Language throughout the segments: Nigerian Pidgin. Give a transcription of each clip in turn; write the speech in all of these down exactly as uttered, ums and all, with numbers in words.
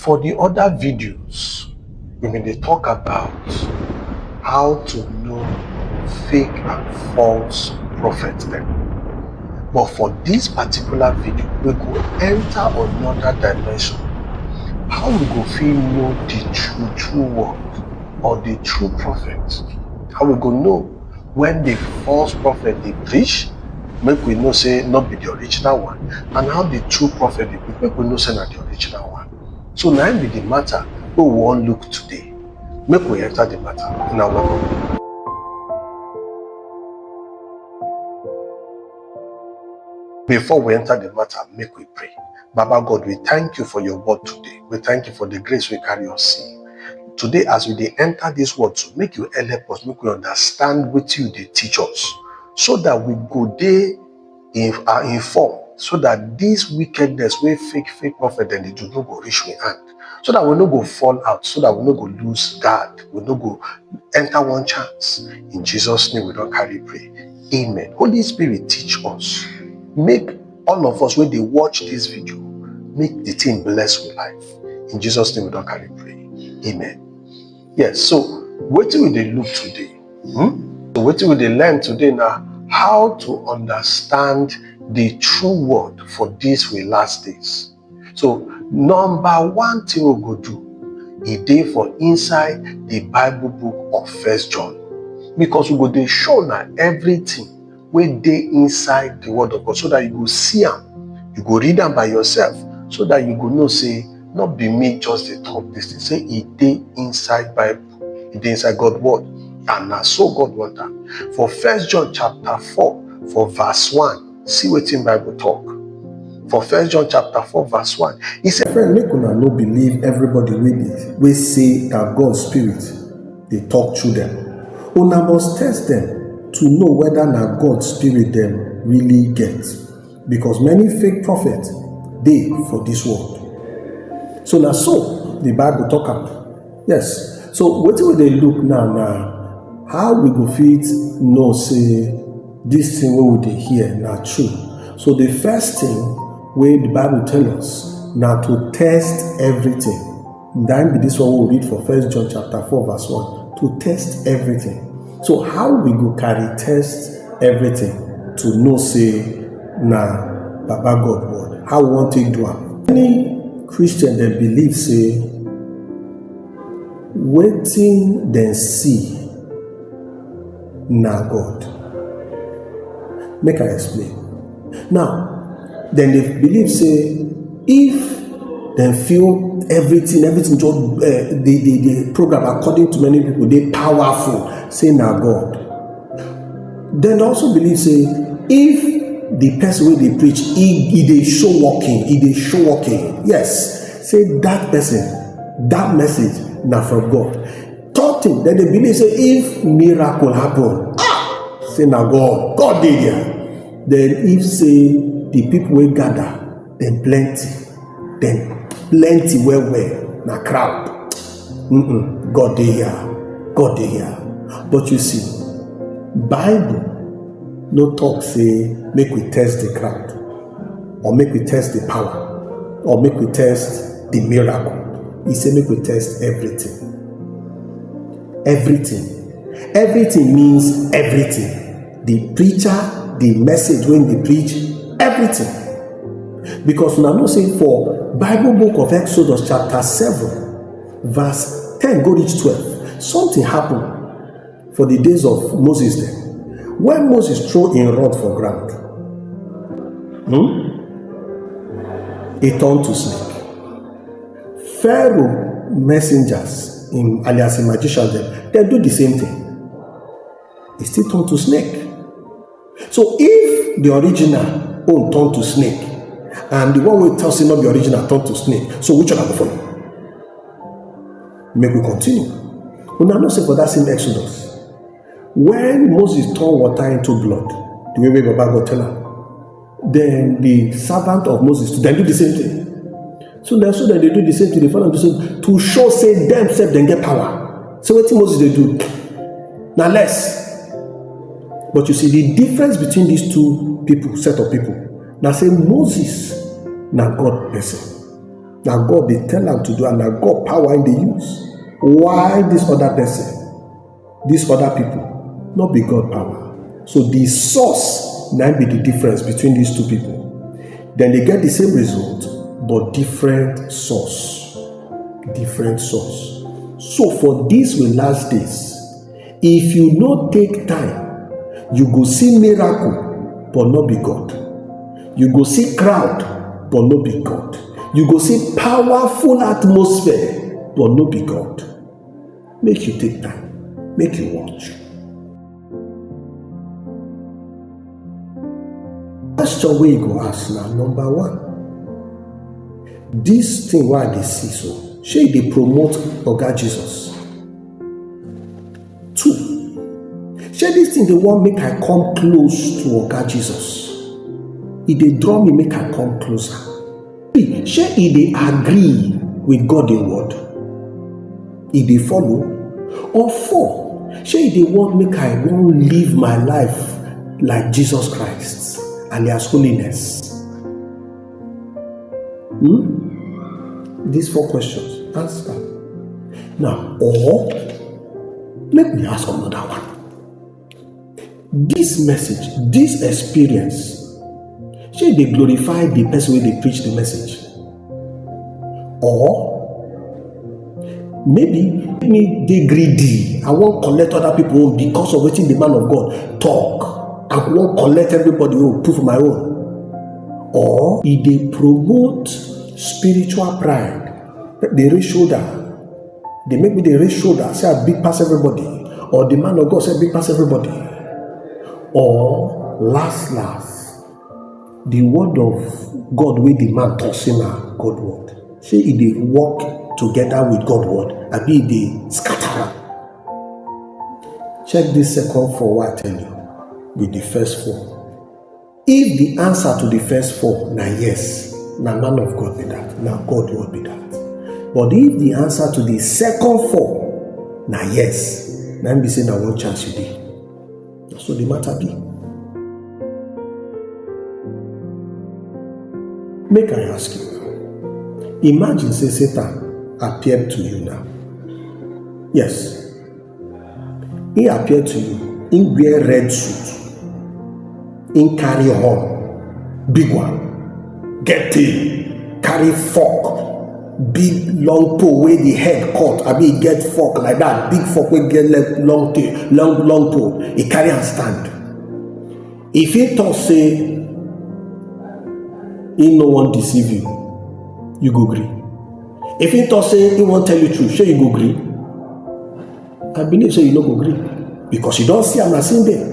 For the other videos, we bin dey talk about how to know fake and false prophet dem. But for this particular video, we go enter another dimension. How we go fit know the true true word or the true prophet? How we go know when the false prophet dey preach, make we know say no be the original one, and how the true prophet dey preach, make we know say na the original one. So na im be the matter wey we wan look today. Make we enter the matter. Una welcome. Before we enter the matter, make we pray. Baba God, we thank you for your word today. We thank you for the grace we carry us see. Today, as we dey enter this word, so make you help us, make we understand wetin you dey teach us, so that we go dey in, are informed, so that this wickedness wey fake fake prophet dem dey do no go reach we hand, so that we no go fall out, so that we no go lose guard, we no go enter one chance. In Jesus' name we don carry pray. Amen. Holy Spirit, teach us. Make all of us wey dey watch this video, make the thing bless we life. In Jesus' name we don carry pray. Amen. Yes, so wetin we dey look today? Hmm? So wetin we dey learn today na how to understand the true word for this we last days. So number one thing we go do, e dey for inside the Bible book of First John, because we go dey show na everything wey dey inside the word of God, so that you go see am, you go read am by yourself, so that you go know say no be me just dey talk this thing, say e dey inside Bible, e dey inside God word. And na so God want am. For First John chapter four, for verse one, see wetin Bible talk. For First John chapter four verse one, e say, friend, make una no believe everybody wey dey wey say na God spirit dey talk through them. Una must test them to know whether na God spirit dem really get, because many fake prophets dey for this world. So na so the Bible talk am. Yes. So wetin we dey look now na how we go fit know say this thing wey we dey hear na true. So the first thing wey the Bible tell us na to test everything. That be this one we read for First John chapter four verse one, to test everything. So how we go carry test everything to know say na Baba God word? How we wan take do am? Many Christian dem believe say wetin dem see na God. Make I explain. Now, dem dey believe say if dem feel everything, everything just uh, the, the the program, according to many people, dey powerful, say na God. Dem also believe say if the person wey dey preach, e e dey show working, e dey show working, yes, say that person, that message na from God. Third thing, dem dey believe say if miracle happen, ah, say na God, God dey there. Then if say the people wey gather, dem plenty, dem plenty well well, na crowd. Mm-mm, God dey here, God dey here. But you see, Bible no talk say make we test the crowd, or make we test the power, or make we test the miracle. E say make we test everything. Everything. Everything means everything. The preacher, the message wey e dey preach, everything. Because una know say for Bible book of Exodus chapter seven, verse ten go reach twelve, something happen for the days of Moses dem. When Moses throw im rod for ground, hmm, e turn to snake. Pharaoh messengers, im alias im magician dem, dem do the same thing. E still turn to snake. So if the original own turn to snake, and the one wey tell say no be original turn to snake, so which one I go follow? Make we continue. Una know say for that same Exodus, when Moses turn water into blood, the way wey Baba God tell am, then the servant of Moses too, dem do the same thing. So na so dem dey do the same thing, dey follow am do same to show say dem sef dem get power. So wetin Moses dey do na less. But you see, the difference between these two people, set of people, na say Moses na God person. Na God dey tell am to do, and na God power im dey use. Why this other person, these other people, no be God power? So the source na be the difference between these two people. Then they get the same result, but different source. Different source. So for these we last days, if you no take time, you go see miracle, but no be God. You go see crowd, but no be God. You go see powerful atmosphere, but no be God. Make you take time, make you watch. Question wey you go ask na number one. This thing wey I dey see so, shey e dey promote Oga Jesus? Two, shey this thing dey wan make I come close to Oga Jesus? E dey draw me make I come closer? Three, shey e dey agree with God im word? E dey follow? Or four, shey e dey want make I wan live my life like Jesus Christ, alias holiness? Hmm? These four questions, answer. Now, or make we ask another one. This message, this experience, shey e dey glorify the person wey dey preach the message? Or maybe me dey greedy, I wan collect other people own because of wetin the man of God talk. I wan collect everybody own, put for my own. Or e dey promote spiritual pride, dey raise shoulder, dey make me dey raise shoulder, say I big pass everybody, or the man of God say I big pass everybody. Or last last, the word of God wey the man talk say na God word, shey e dey work together with God word, abi e dey scatter am? Check this second four wey I tell you with the first four. If the answer to the first four na yes, na man of God be that, na God word be that. But if the answer to the second four na yes, na im be say na one chance you dey. Na so the matter be. Make I ask you now. Imagine say Satan appeared to you now. Yes. He appeared to you. He wear red suit. He carry horn. Big one. Get tail. Carry fork. Big long pole wey the head cut. Abi e get fork like that. Big fork wey get leg, long tail, long, long pole. He carry am stand. If he talk say he no wan deceive you, you go gree? If he talk say he wan tell you truth, shey you go gree? I believe say you no go gree, because you don see am na same day.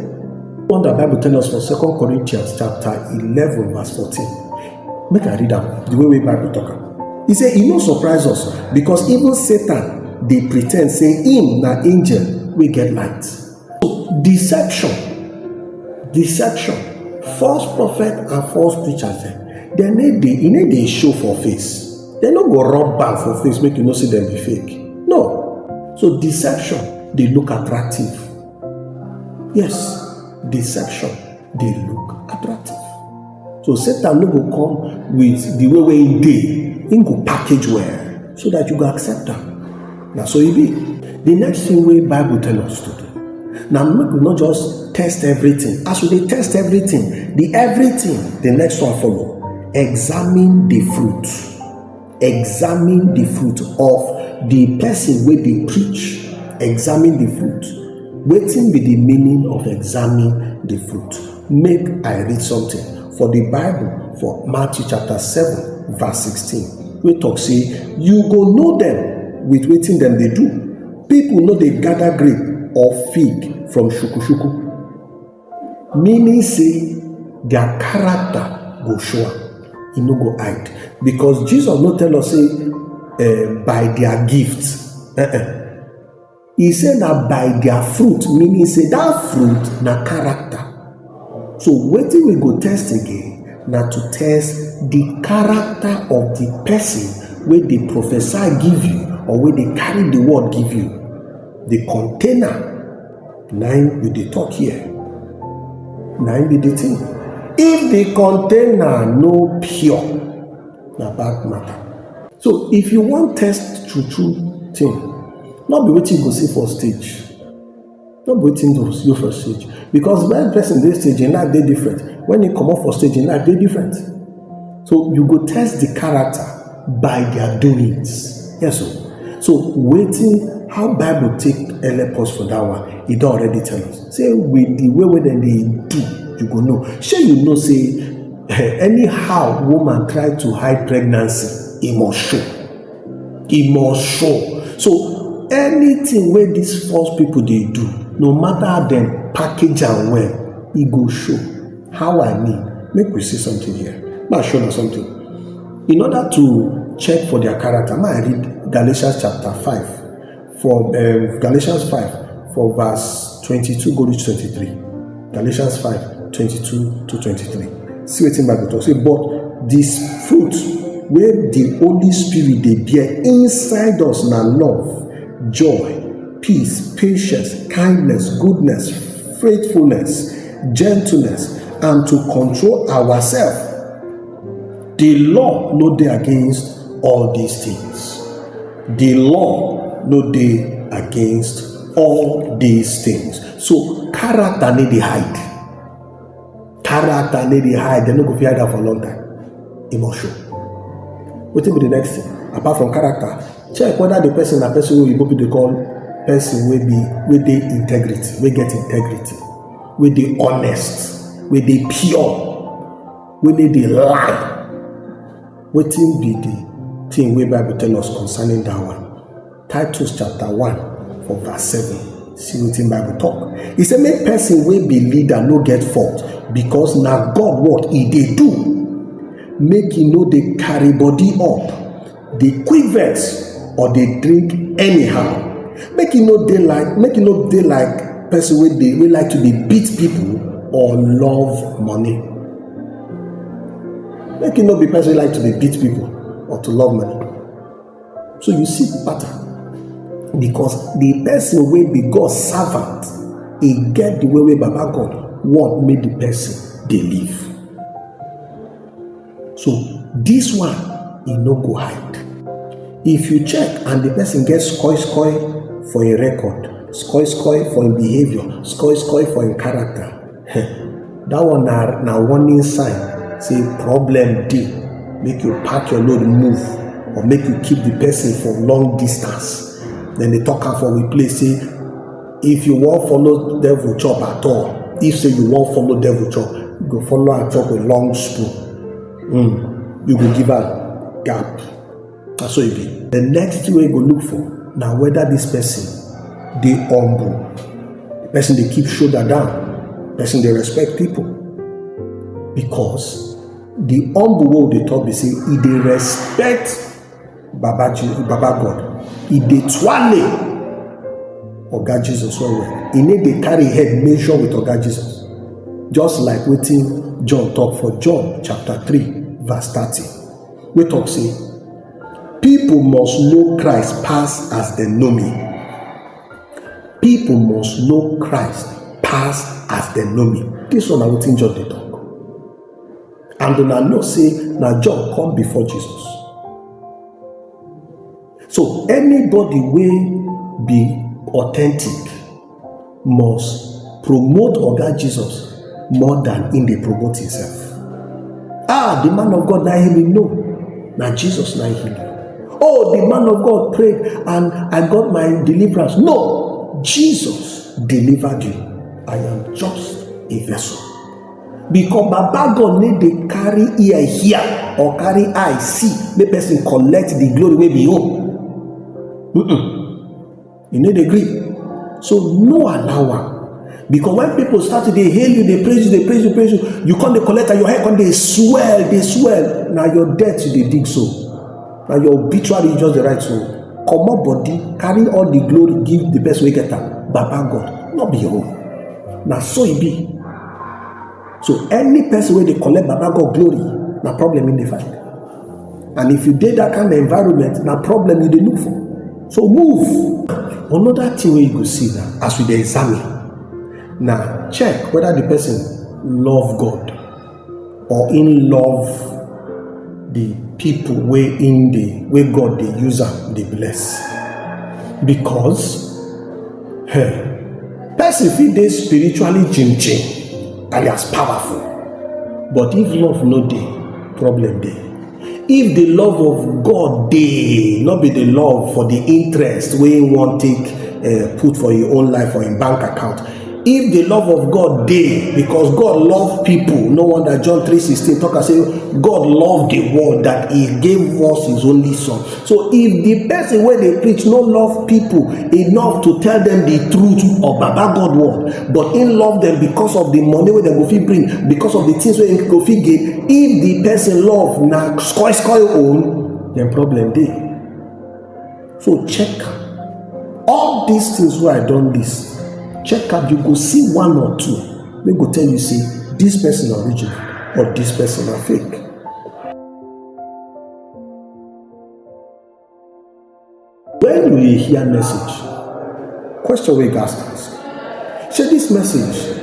One that Bible tell us for Second Corinthians chapter eleven verse fourteen. Make I read am the way wey Bible talk am. He say e no surprise us, because even Satan dey pretend say him na angel wey get light. So deception, deception, false prophet and false preachers dem, dem no dey, e no dey show for face. Dem no go rub am for face make you know say dem be fake. No. So deception dey look attractive. Yes, deception dey look attractive. So Satan no go come with the way wey him dey, him go package well so that you go accept am. Na so e be. The next thing wey Bible tell us to do, na make we no just test everything. As we dey test everything, the everything, the next one follow. Examine the fruit. Examine the fruit of the person wey dey preach. Examine the fruit. Wetin be the meaning of examine the fruit? Make I read something for the Bible, for Matthew chapter seven verse sixteen, wey talk say, you go know them with wetin dem dey do. People no dey gather grape or fig from shukushuku. Meaning say their character go show am. E no go hide. Because Jesus no tell us say, eh, by their gift. Eh-eh. He say na by their fruit, meaning say that fruit na character. So wetin we go test again na to test the character of the person wey dey prophesy give you or wey dey carry the word give you. The container na im we dey talk here. Na im be the thing. If the container no pure, na bad matter. So if you wan test true true thing, no be wetin you go see for stage, no be wetin you go see for stage, because when person dey stage, im life dey different. When he comot for stage, im life dey different. So you go test the character by their doings. Yes o. So wetin, how Bible take help us for that one? E don already tell us say with the way wey dem dey do, you go know. Shey you know say anyhow woman try to hide pregnancy, e must show. E must show. So anything wey these false people dey do, no matter how dem package am well, e go show. How I mean? Make we see something here. Make I show una something. In order to check for their character, make I read Galatians chapter five, for um, Galatians five, for verse twenty-two go reach twenty-three. Galatians five, twenty-two to twenty-three. See wetin Bible talk. Say, but this fruit wey the Holy Spirit dey bear inside us na love, joy, peace, patience, kindness, goodness, faithfulness, gentleness, and to control ourselves. The law no dey against all these things. The law no dey against all these things. So character no dey hide. Character no dey hide. Dem no go fit hide am for long time. E must show. Wetin be the next thing? Apart from character, check whether the person na person wey oyibo people dey call person wey be, wey dey integrity, wey get integrity, wey dey honest, wey dey pure, wey no dey lie. Wetin be the thing wey Bible tell us concerning that one? Titus chapter one, for verse seven. See wetin Bible talk. E say, make person wey be leader no get fault, because na God work e dey do. Make e no dey carry body up, dey quick vex, or dey drink anyhow. Make e no dey like, make e no dey like person wey dey, wey like to dey beat people or love money. Make e no be person wey like to dey beat people or to love money. So you see the pattern. Because the person wey be God servant, e get the way wey Baba God want make the person dey live. So this one, e no go hide. If you check and the person get skoi skoi for a record, skoi skoi for im behavior, skoi skoi for im character, that one na, na warning sign say problem dey. Make you pack your load, move, or make you keep the person for long distance. Then they talk am for we place say, if you wan follow devil chop at all, if say you wan follow devil chop, you go follow am chop with long spoon. Mm. You go give am gap. Na so e be. The next thing wey you go look for na whether this person dey humble. The person dey keep shoulder down. Person dey respect people. Because the humble wey we dey talk be say e dey respect Baba, Je- Baba God. E dey twale Oga Jesus well well. E no dey carry head measure with Oga Jesus. Just like wetin John talk for John chapter three, verse thirty, wey talk say, people must know Christ pass as dem know me. People must know Christ pass as dem know me. This one na wetin John dey talk. And una know say na John come before Jesus. So anybody wey be authentic must promote Oga Jesus more than im dey promote himself. Ah, the man of God na heal me. No, na Jesus na heal you. Oh, the man of God prayed and I got my deliverance. No, Jesus delivered you. I am just a vessel. Because Baba God no dey carry ear hear or carry eye see, make person collect the glory wey be own. Mm-mm. You no dey gree. So no allow am. Because when people start to dey hail you, dey praise you, dey praise you, praise you, you come dey collect and your head come dey swell, dey swell. Na your death you dey dig so. Na your obituary you just dey write so. Comot body, carry all the glory give the person wey get am. Baba God, no be your own. Na so e be. So any person wey dey collect Baba God glory, na problem im dey find. And if you dey that kind of environment, na problem you dey look for. So move. Another thing wey you go see na, as we dey examine, na check whether the person love God or im love the people wey im dey, wey God dey use am dey bless. Because, eh, person fit dey spiritually jim jim, alias powerful, but if love no dey, problem dey. If the love of God dey, no be the love for the interest wey im wan take, eh, put for im own life, for im bank account, if the love of God dey, because God love people, no wonder John three sixteen talk and say, "God love the world that he gave us his only son." So if the person wey dey preach no love people enough to tell them the truth of Baba God word, but im love them because of the money wey dem go fit bring, because of the things wey im go fit gain, if the person love na skoi skoi own, then problem dey. So check am. All these things wey I don list, check am, you go see one or two wey go tell you say this person na original or this person na fake. When you dey hear message, question wey you gats ask, shey this message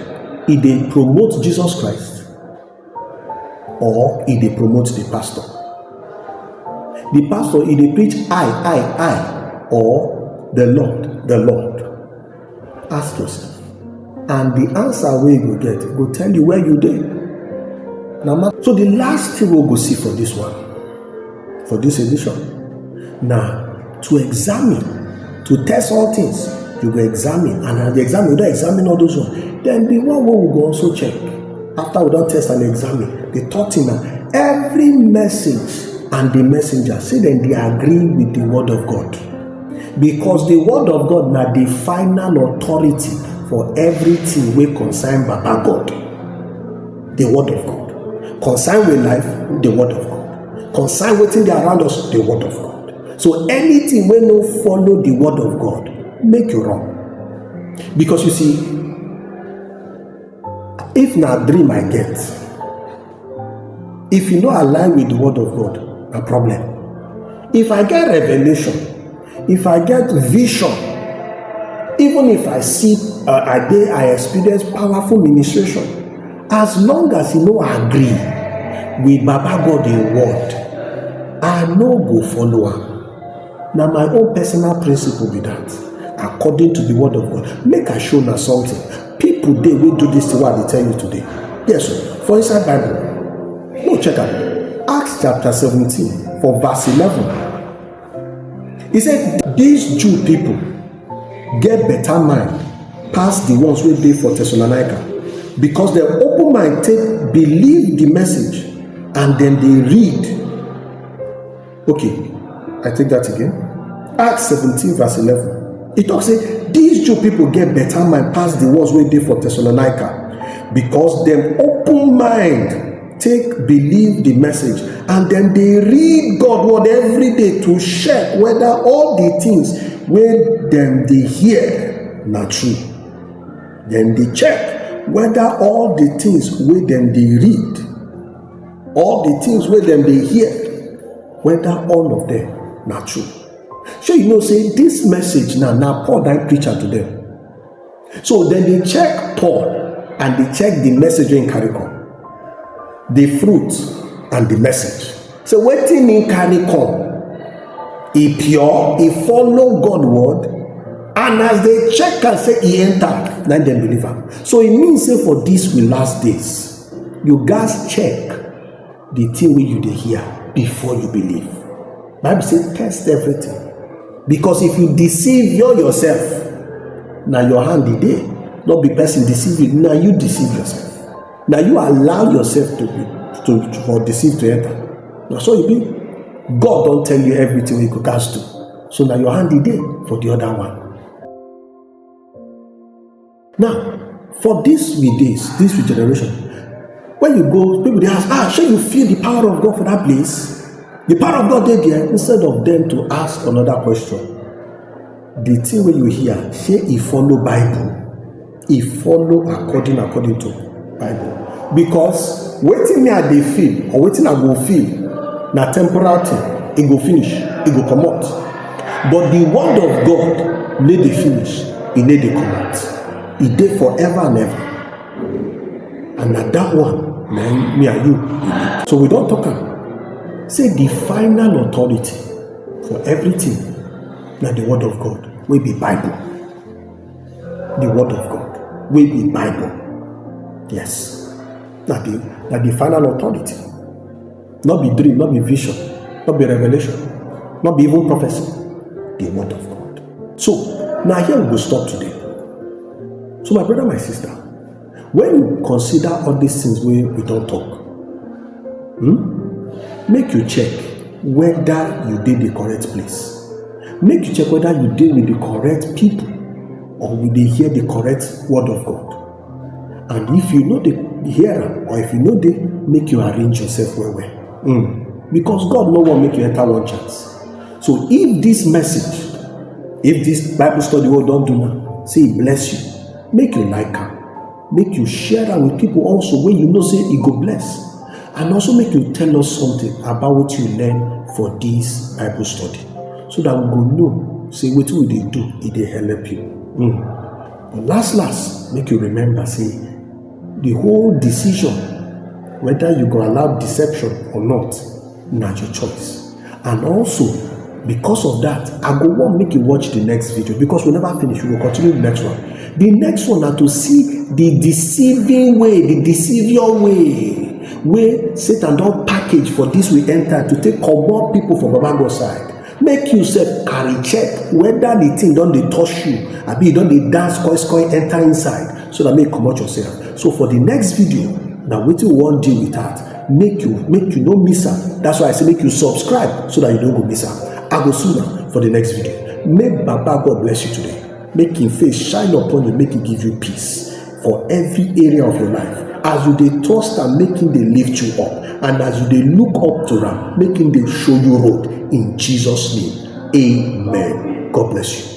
e dey promote Jesus Christ or e dey promote the pastor? The pastor e dey preach I, I, I, or the Lord, the Lord? Ask yourself. And the answer wey you go get go tell you where you dey. Na ma-, so the last thing we go see for this one, for this edition, na to examine, to test all things. You go examine, and as you examine, you don examine all those ones. Then the one wey we go also check after we don test and examine, the third thing na every message and the messenger, say dem dey agree with the word of God. Because the word of God na the final authority for everything wey concern Baba God. The word of God. Concern we life, the word of God. Concern wetin dey around us, the word of God. So anything wey no follow the word of God, make you run. Because you see, if na dream I get, if e no align with the word of God, na problem. If I get revelation, if I get vision, even if I see, uh, I dey, I experience powerful ministration, as long as e no agree with Baba God im word, I no go follow am. Na my own personal principle be that, according to the word of God. Make I show una something. People dey wey do this thing wey I dey tell you today. Yes o, for inside Bible, no, check am. Acts chapter seventeen, for verse eleven. E say, "These Jew people get better mind pass the ones wey dey for Thessalonica, because dem open mind take believe the message, and dem dey read." Okay, I take that again. Acts seventeen verse eleven. E talk say, "These Jew people get better mind pass the ones wey dey for Thessalonica, because dem open mind take believe the message, and dem dey read God word every day to check whether all the things wey dem dey hear na true." Dem dey check whether all the things wey dem dey read, all the things wey dem dey hear, whether all of them na true. Shey you know say this message now, na Paul na preach am to them? So dem dey check Paul and dey check the message wey im carry come, the fruit and the message. So wetin im carry come, e pure, e follow God word, and as dem check am say e enter, na dem believe am. So e mean say for this we last days, you gats check the thing wey you dey hear before you believe. Bible say, "Test everything." Because if you deceive you yourself, na your hand e dey. No be person deceive you, na you deceive yourself. Na you allow yourself to be, to, to, for deceive to enter. Na so e be. God don tell you everything wey you go gats do. So na your hand e dey for the other one. Now, for this we days, this we generation, when you go, people dey ask, "Ah, shey you feel the power of God for that place?" The power of God dey there. Instead of them to ask another question, the thing wey you hear, shey e follow Bible? E follow according, according to Bible? Because wetin me I dey feel or wetin I go feel na temporal thing. E go finish, e go comot. But the word of God no dey finish, e no dey comot. E dey forever and ever. And na that one na me and you we need. So we don talk am. Say the final authority for everything na the word of God, wey be Bible. The word of God, wey be Bible. Yes. Na the, na the final authority. Not be dream, not be vision, not be revelation, not be even prophecy. The word of God. So, na here we go stop today. So, my brother, my sister, when you consider all these things wey we don talk, hmm, make you check whether you dey the correct place. Make you check whether you dey with the correct people or you dey hear the correct word of God. And if you no dey hear am, or if you no dey, make you arrange yourself well well. Hmm. Because God no wan make you enter one chance. So if this message, if this Bible study wey we don do now, say e bless you, make you like am, make you share am with people also wey you know say e go bless, and also make you tell us something about wetin you learn for this Bible study, so that we go know say wetin we dey do, e dey help you. Hmm. But last last, make you remember say the whole decision whether you go allow deception or not, na your choice. And also, because of that, I go wan make you watch the next video, because we never finish. We go continue the next one. The next one na to see the deceiving way, the deceivior way wey Satan don package for this we enter to take comot people for Baba God side. Make you sef carry check whether the thing don dey touch you, abi you don dey dance koi koi enter inside, so that make you comot yourself. So for the next video, na wetin we wan deal with that. Make you, make you no miss am. That's why I say make you subscribe so that you no go miss am. I go see una for the next video. Make Baba God bless you today. Make him face shine upon you, make he give you peace for every area of your life. As you dey trust am, make him dey lift you up. And as you dey look up to am, make him dey show you road. In Jesus' name, amen. God bless you.